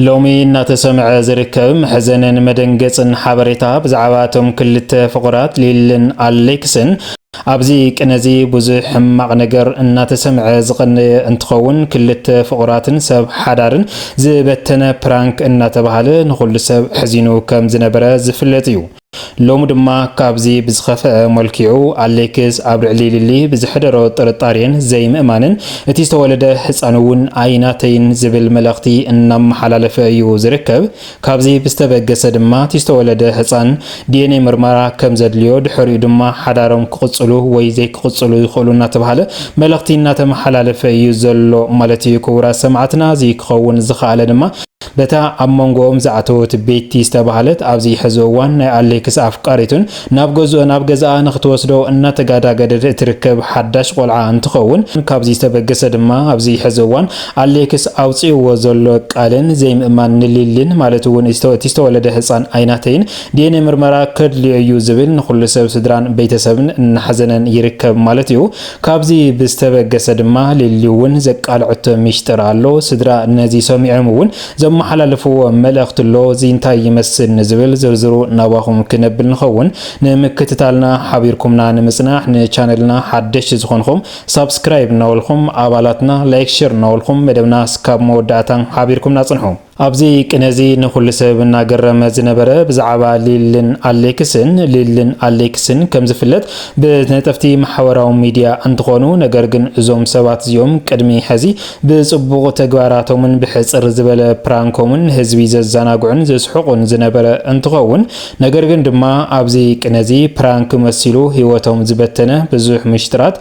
ሎሚ እናተሰምዐ ዝርከብ መሕዘንን መደንገጽን ሓበሬታ ብዛዕባ እቶም ክልተ ፍቑራት ሊልን ኣሌክስን፣ ኣብዚ ቅነዚ ብዙሕ ሕማቕ ነገር እናተሰምዐ ዝቐነየ እንትኸውን፣ ክልተ ፍቑራትን ሰብ ሓዳርን ዝበተነ ፕራንክ እናተባህለ ንኹሉ ሰብ ሕዚኑ ከም ዝነበረ ዝፍለጥ እዩ። ሎሚ ድማ ካብዚ ብዝኸፍአ መልክዑ ኣሌክስ ኣብ ልዕሊ ሊሊ ብዝሕደሮ ጥርጣሬን ዘይምእማንን እቲ ዝተወለደ ህፃን እውን ኣይናተይን ዝብል መልእኽቲ እናመሓላለፈ እዩ ዝርከብ። ካብዚ ብዝተበገሰ ድማ እቲ ዝተወለደ ህፃን ዲኤንኤ ምርመራ ከም ዘድልዮ፣ ድሕሪኡ ድማ ሓዳሮም ክቕፅሉ ወይ ዘይክቕፅሉ ይኽእሉ እናተባሃለ መልእኽቲ እናተመሓላለፈ እዩ ዘሎ ማለት እዩ። ክቡራት ሰማዕትና፣ እዚ ክኸውን ዝኸኣለ ድማ በታ ኣብ መንጎኦም ዝኣተወት ቤቲ ዝተባህለት ኣብዚ ሕዚ እዋን ናይ ኣሌክስ ኣፍቃሪቱን ናብ ገዝኦ ናብ ገዛኣ ንክትወስዶ እናተጋዳገደት እትርከብ ሓዳሽ ቆልዓ እንትኸውን፣ ካብዚ ዝተበገሰ ድማ ኣብዚ ሕዚ እዋን ኣሌክስ ኣውፅእዎ ዘሎ ቃልን ዘይምእማን ንሊልን ማለት እውን እቲ ዝተወለደ ህፃን ኣይናተይን ዲኤንኤ ምርመራ ከድልዮ እዩ ዝብል ንኩሉ ሰብ ስድራን ቤተሰብን እናሓዘነን ይርከብ ማለት እዩ። ካብዚ ብዝተበገሰ ድማ ሊሊ እውን ዘቃልዐቶ ሚስጥር ኣሎ። ስድራ ነዚ ሰሚዖም እውን ዘመሓላለፍዎ መልእኽቲ ኣሎ። እዚ እንታይ ይመስል ንዝብል ዝርዝሩ ናባኹም ክነብል ንኸውን። ንምክትታልና ሓቢርኩምና ንምጽናሕ ንቻነልና ሓደሽቲ ዝኾንኹም ሳብስክራይብ እናበልኹም ኣባላትና ላይክ ሼር እናበልኹም መደብና እስካብ መወዳእታ ሓቢርኩምና ጽንሑ። ኣብዚ ቅነ እዚ ንኹሉ ሰብ እናገረመ ዝነበረ ብዛዕባ ሊልን ኣሌክስን፣ ሊልን ኣሌክስን ከም ዝፍለጥ ብነጠፍቲ ማሕበራዊ ሚድያ እንትኾኑ፣ ነገር ግን እዞም ሰባት እዚኦም ቅድሚ ሕዚ ብጽቡቕ ተግባራቶምን ብሕጽር ዝበለ ፕራንኮምን ህዝቢ ዘዘናግዑን ዘስሕቑን ዝነበረ እንትኸውን፣ ነገር ግን ድማ ኣብዚ ቅነ እዚ ፕራንክ መሲሉ ህይወቶም ዝበተነ ብዙሕ ምሽጥራት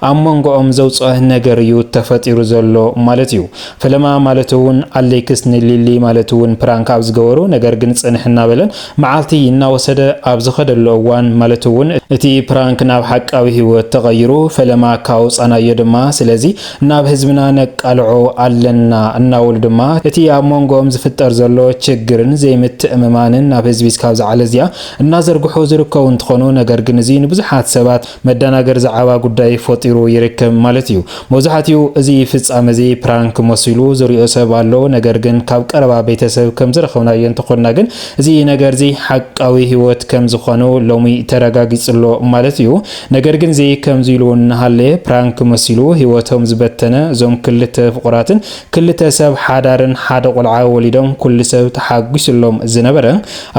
ኣብ መንጎኦም ዘውፅኦ ነገር እዩ ተፈጢሩ ዘሎ ማለት እዩ። ፈለማ ማለት እውን ኣሌክስ ንሊሊ ማለት እውን ፕራንክ ኣብ ዝገበሩ፣ ነገር ግን ፅንሕ እናበለን መዓልቲ እናወሰደ ኣብ ዝኸደሉ እዋን ማለት እውን እቲ ፕራንክ ናብ ሓቃዊ ህይወት ተቐይሩ፣ ፈለማ ካውፃናዮ ድማ ስለዚ ናብ ህዝብና ነቃልዖ ኣለና እናበሉ ድማ እቲ ኣብ መንጎኦም ዝፍጠር ዘሎ ችግርን ዘይምትእምማንን ናብ ህዝቢ እስካብ ዝዓለ እዚኣ እናዘርግሑ ዝርከቡ እንትኾኑ፣ ነገር ግን እዚ ንብዙሓት ሰባት መደናገር ዝዓባ ጉዳይ ፈጢሩ ይርከብ ማለት እዩ። መብዛሕትኡ እዚ ፍጻመ እዚ ፕራንክ መሲሉ ዝሪኦ ሰብ ኣሎ። ነገር ግን ካብ ቀረባ ቤተሰብ ከም ዝረኸብናዮ እንተኾንና ግን፣ እዚ ነገር እዚ ሓቃዊ ህይወት ከም ዝኾኑ ሎሚ ተረጋጊጹ ኣሎ ማለት እዩ። ነገር ግን እዚ ከምዚ ኢሉ እናሃለየ ፕራንክ መሲሉ ህይወቶም ዝበተነ እዞም ክልተ ፍቑራትን ክልተ ሰብ ሓዳርን ሓደ ቆልዓ ወሊዶም ኩሉ ሰብ ተሓጒሱሎም ዝነበረ፣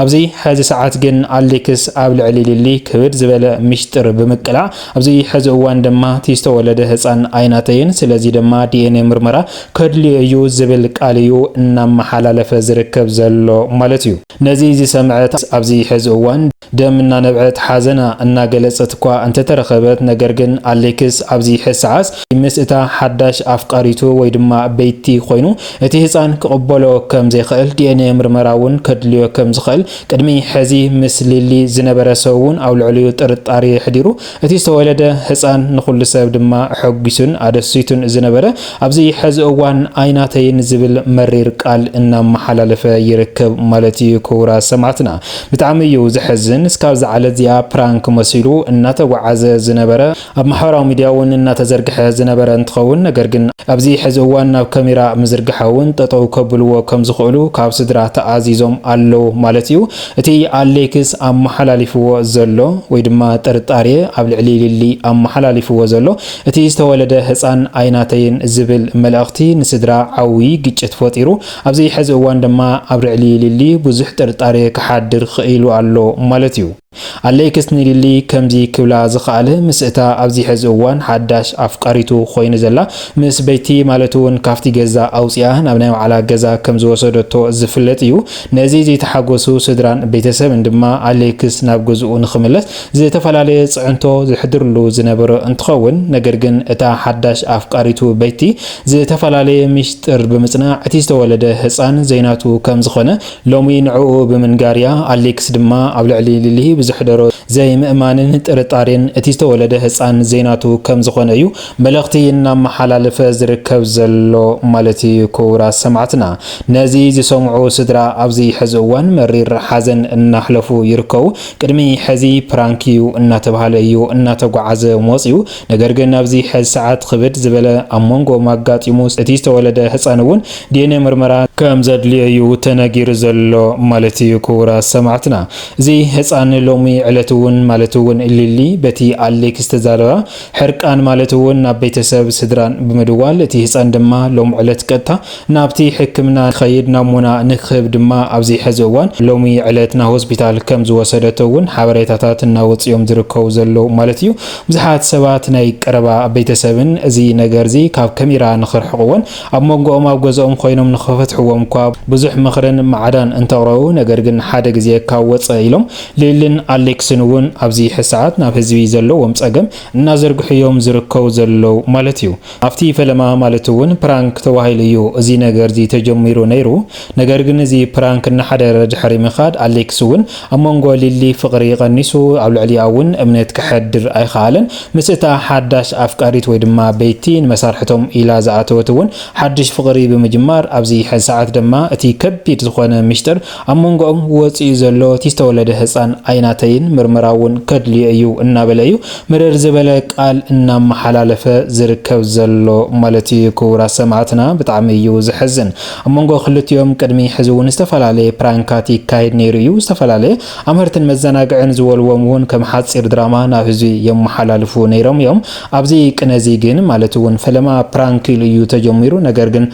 ኣብዚ ሕዚ ሰዓት ግን ኣሌክስ ኣብ ልዕሊ ሊሊ ክብድ ዝበለ ሚስጥር ብምቅላዕ፣ ኣብዚ ሕዚ እዋን ድማ እቲ ዝተወለደ ህፃን ኣይናተይን፣ ስለዚ ድማ ዲኤንኤ ምርመራ ከድልዮ እዩ ዝብል ቃል እዩ እናመሓላለፈ ዝርከብ ዘሎ ማለት እዩ። ነዚ ዝሰምዐት ኣብዚ ሕዚ እዋን ደም እናነብዐት ሓዘና እናገለጸት እኳ እንተተረኸበት፣ ነገር ግን ኣሌክስ ኣብዚ ሕዚ ሰዓት ምስ እታ ሓዳሽ ኣፍቃሪቱ ወይ ድማ ቤቲ ኮይኑ እቲ ህፃን ክቕበሎ ከም ዘይኽእል፣ ዲኤንኤ ምርመራ እውን ከድልዮ ከም ዝኽእል፣ ቅድሚ ሕዚ ምስ ሊሊ ዝነበረ ሰብ እውን ኣብ ልዕሊኡ ጥርጣሬ የሕዲሩ፣ እቲ ዝተወለደ ህፃን ንኹሉ ሰብ ድማ ኣሐጒሱን ኣደሲቱን ዝነበረ፣ ኣብዚ ሕዚ እዋን ኣይናተይን ዝብል መሪር ቃል እናመሓላለፈ ይርከብ ማለት እዩ። ክቡራት ሰማዕትና፣ ብጣዕሚ እዩ ዘሕዝን። እስካብ ዝዓለት እዚኣ ፕራንክ መሲሉ እናተጓዓዘ ዝነበረ፣ ኣብ ማሕበራዊ ሚድያ እውን እናተዘርግሐ ዝነበረ እንትኸውን፣ ነገር ግን ኣብዚ ሕዚ እዋን ናብ ካሜራ ምዝርጋሕ እውን ጠጠው ከብልዎ ከም ዝኽእሉ ካብ ስድራ ተኣዚዞም ኣለዉ ማለት እዩ። እቲ ኣሌክስ ኣመሓላሊፍዎ ዘሎ ወይ ድማ ጥርጣሬ ኣብ ልዕሊ ሊሊ ኣመሓላሊፍዎ ዘሎ፣ እቲ ዝተወለደ ህፃን ኣይናተይን ዝብል መልእኽቲ ንስድራ ዓብዪ ግጭት ፈጢሩ፣ ኣብዚ ሕዚ እዋን ድማ ኣብ ልዕሊ ሊሊ ብዙሕ ጥርጣሬ ክሓድር ክኢሉ ኣሎ ማለት እዩ። ኣሌክስ ንሊሊ ከምዚ ክብላ ዝኸኣለ፣ ምስ እታ ኣብዚ ሕዚ እዋን ሓዳሽ ኣፍቃሪቱ ኮይኑ ዘላ ምስ ቤቲ ማለት እውን ካብቲ ገዛ ኣውፂኣ ናብ ናይ ባዕላ ገዛ ከም ዝወሰደቶ ዝፍለጥ እዩ። ነዚ ዘይተሓጎሱ ስድራን ቤተሰብን ድማ ኣሌክስ ናብ ገዝኡ ንኽምለስ ዝተፈላለየ ፅዕንቶ ዝሕድርሉ ዝነበረ እንትኸውን፣ ነገር ግን እታ ሓዳሽ ኣፍቃሪቱ ቤቲ ዝተፈላለየ ሚስጥር ብምፅናዕ እቲ ዝተወለደ ህፃን ዘይናቱ ከም ዝኾነ ሎሚ ንዕኡ ብምንጋር እያ። ኣሌክስ ድማ ኣብ ልዕሊ ሊሊ ብዘሕደሮ ዘይምእማንን ጥርጣሬን እቲ ዝተወለደ ህፃን ዘይናቱ ከም ዝኾነ እዩ መልእኽቲ እናመሓላለፈ ዝርከብ ዘሎ ማለት እዩ። ክቡራት ሰማዕትና፣ ነዚ ዝሰምዑ ስድራ ኣብዚ ሕዚ እዋን መሪር ሓዘን እናሕለፉ ይርከቡ። ቅድሚ ሕዚ ፕራንክ እዩ እናተባህለ እዩ እናተጓዓዘ መፂኡ። ነገር ግን ኣብዚ ሕዚ ሰዓት ክብድ ዝበለ ኣብ መንጎኦም ኣጋጢሙ፣ እቲ ዝተወለደ ህፃን እውን ዲኤንኤ ምርመራ ከም ዘድልዮ እዩ ተነጊሩ ዘሎ ማለት እዩ። ክቡራት ሰማዕትና፣ እዚ ህፃን ሎሚ ዕለት እውን ማለት እውን ሊሊ በቲ ኣሌክስ ዝተዛረባ ሕርቃን ማለት እውን ናብ ቤተሰብ ስድራን ብምድዋል፣ እቲ ህፃን ድማ ሎም ዕለት ቀጥታ ናብቲ ሕክምና ንኸይድ ናሙና ንክህብ ድማ ኣብዚ ሕዚ እዋን ሎሚ ዕለት ናብ ሆስፒታል ከም ዝወሰደቶ እውን ሓበሬታታት እናወፅኦም ዝርከቡ ዘለዉ ማለት እዩ። ብዙሓት ሰባት ናይ ቀረባ ቤተሰብን እዚ ነገር እዚ ካብ ከሚራ ንኽርሕቕዎን ኣብ መንጎኦም ኣብ ገዛኦም ኮይኖም ንኽፈትሕዎም እኳ ብዙሕ ምኽርን ማዕዳን እንተቕረቡ፣ ነገር ግን ሓደ ግዜ ካብ ወፀ ኢሎም ሊልን ኣሌክስን እውን ኣብዚ ሕዚ ሰዓት ናብ ህዝቢ ዘለዎም ፀገም እናዘርግሑ እዮም ዝርከቡ ዘለዉ ማለት እዩ። ኣብቲ ፈለማ ማለት እውን ፕራንክ ተባሂሉ እዩ እዚ ነገር እዚ ተጀሚሩ ነይሩ። ነገር ግን እዚ ፕራንክ እናሓደረ ድሕሪ ምኻድ ኣሌክስ እውን ኣብ መንጎ ሊሊ ፍቕሪ ቀኒሱ ኣብ ልዕሊኣ እውን እምነት ከሕድር ኣይኸኣለን። ምስ እታ ሓዳሽ ኣፍቃሪት ወይ ድማ ቤቲ ንመሳርሕቶም ኢላ ዝኣተወት እውን ሓድሽ ፍቕሪ ብምጅማር ኣብዚ ሕዚ ሰዓት ድማ እቲ ከቢድ ዝኾነ ምሽጥር ኣብ መንጎኦም ወፂኡ ዘሎ እቲ ዝተወለደ ህፃን ኣይናተይን ምርመራ እውን ከድልዮ እዩ እናበለ እዩ ምርር ዝበለ ቃል እናመሓላለፈ ዝርከብ ዘሎ ማለት እዩ። ክቡራት ሰማዕትና፣ ብጣዕሚ እዩ ዘሕዝን። ኣብ መንጎ ክልቲኦም ቅድሚ ሕዚ እውን ዝተፈላለየ ፕራንካት ይካየድ ነይሩ እዩ። ዝተፈላለየ ኣምህርትን መዘናግዕን ዝበልዎም እውን ከም ሓፂር ድራማ ናብ ህዝቢ የመሓላልፉ ነይሮም እዮም። ኣብዚ ቅነ እዚ ግን ማለት እውን ፈለማ ፕራንክ ኢሉ እዩ ተጀሚሩ። ነገር ግን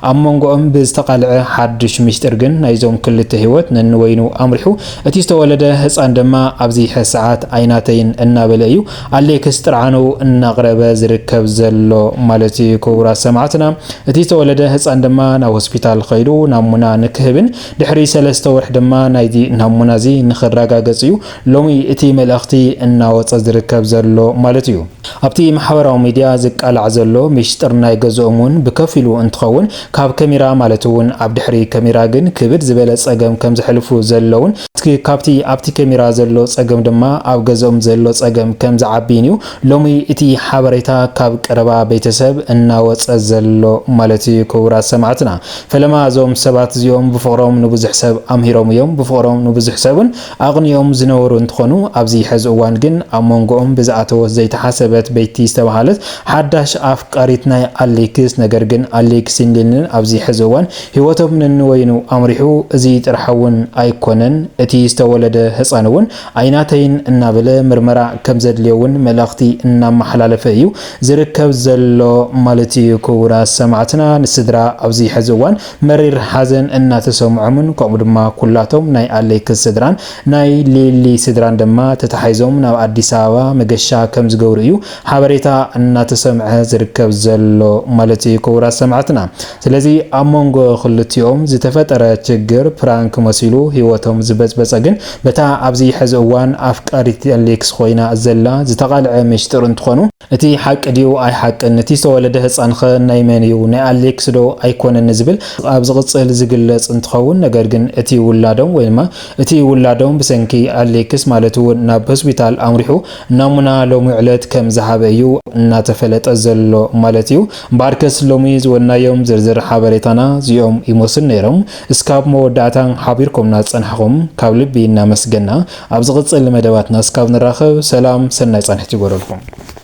ኣብ መንጎኦም ብዝተቓልዐ ሓድሽ ምሽጥር ግን ናይዞም ክልተ ህይወት ነንወይኑ ኣምሪሑ። እቲ ዝተወለደ ህፃን ድማ ኣብዚ ሕዚ ሰዓት ኣይናተይን እናበለ እዩ ኣሌክስ ጥርዓኑ እናቕረበ ዝርከብ ዘሎ ማለት እዩ። ክቡራት ሰማዕትና፣ እቲ ዝተወለደ ህፃን ድማ ናብ ሆስፒታል ከይዱ ናሙና ንክህብን ድሕሪ ሰለስተ ወርሒ ድማ ናይዚ ናሙና እዚ ንክረጋገፅ እዩ ሎሚ እቲ መልእኽቲ እናወፀ ዝርከብ ዘሎ ማለት እዩ። ኣብቲ ማሕበራዊ ሚድያ ዝቃላዕ ዘሎ ምሽጥር ናይ ገዝኦም እውን ብከፊሉ እንትኸውን ካብ ከሚራ ማለት እውን ኣብ ድሕሪ ከሚራ ግን ክብድ ዝበለ ፀገም ከም ዘሕልፉ ዘለውን እቲ ካብቲ ኣብቲ ከሚራ ዘሎ ፀገም ድማ ኣብ ገዝኦም ዘሎ ፀገም ከም ዝዓብይን እዩ ሎሚ እቲ ሓበሬታ ካብ ቀረባ ቤተሰብ እናወፀ ዘሎ ማለት እዩ። ክቡራት ሰማዕትና፣ ፈለማ እዞም ሰባት እዚኦም ብፍቕሮም ንብዙሕ ሰብ ኣምሂሮም እዮም። ብፍቕሮም ንብዙሕ ሰብን ኣቕኒኦም ዝነበሩ እንትኾኑ፣ ኣብዚ ሕዚ እዋን ግን ኣብ መንጎኦም ብዝኣተወት ዘይተሓሰበት ቤቲ ዝተባሃለት ሓዳሽ ኣፍቃሪት ናይ ኣሌክስ፣ ነገር ግን ኣሌክስን ሊልን ኣብዚ ሕዚ እዋን ህይወቶም ነንወይኑ ኣምሪሑ። እዚ ጥራሕ እውን ኣይኮነን፣ እቲ ዝተወለደ ህፃን እውን ኣይናተይን እናበለ ምርመራ ከም ዘድልዮ እውን መልእኽቲ እናመሓላለፈ እዩ ዝርከብ ዘሎ ማለት እዩ። ክቡራት ሰማዕትና፣ ንስድራ ኣብዚ ሕዚ እዋን መሪር ሓዘን እናተሰምዖምን ከምኡ ድማ ኩላቶም ናይ ኣሌክስ ስድራን ናይ ሊሊ ስድራን ድማ ተታሒዞም ናብ ኣዲስ ኣበባ መገሻ ከም ዝገብሩ እዩ ሓበሬታ እናተሰምዐ ዝርከብ ዘሎ ማለት እዩ። ክቡራት ሰማዕትና፣ ስለዚ ኣብ መንጎ ክልቲኦም ዝተፈጠረ ችግር ፕራንክ መሲሉ ህይወቶም ዝበጽበጸ ግን በታ ኣብዚ ሕዚ እዋን ኣፍቃሪት ኣሌክስ ኮይና ዘላ ዝተቓልዐ ምሽጥር እንትኾኑ፣ እቲ ሓቂ ድዩ ኣይሓቅን፣ እቲ ዝተወለደ ህፃንኸ ናይ መን እዩ፣ ናይ ኣሌክስ ዶ ኣይኮነን ዝብል ኣብ ዝቕፅል ዝግለፅ እንትኸውን፣ ነገር ግን እቲ ውላዶም ወይ ድማ እቲ ውላዶም ብሰንኪ ኣሌክስ ማለት እውን ናብ ሆስፒታል ኣምሪሑ ናሙና ሎሚ ዕለት ከም ዝሃበ እዩ እናተፈለጠ ዘሎ ማለት እዩ። እምበኣርከስ ሎሚ ዝወናዮም ዝርዝር ሓበሬታና እዚኦም ይመስሉ ነይሮም። እስካብ መወዳእታ ሓቢርኩምና ዝፀናሕኹም ካብ ልቢ እናመስገና፣ ኣብ ዝቕፅል መደባትና እስካብ ንራኸብ ሰላም ሰናይ ፃንሒት ይጎረልኩም።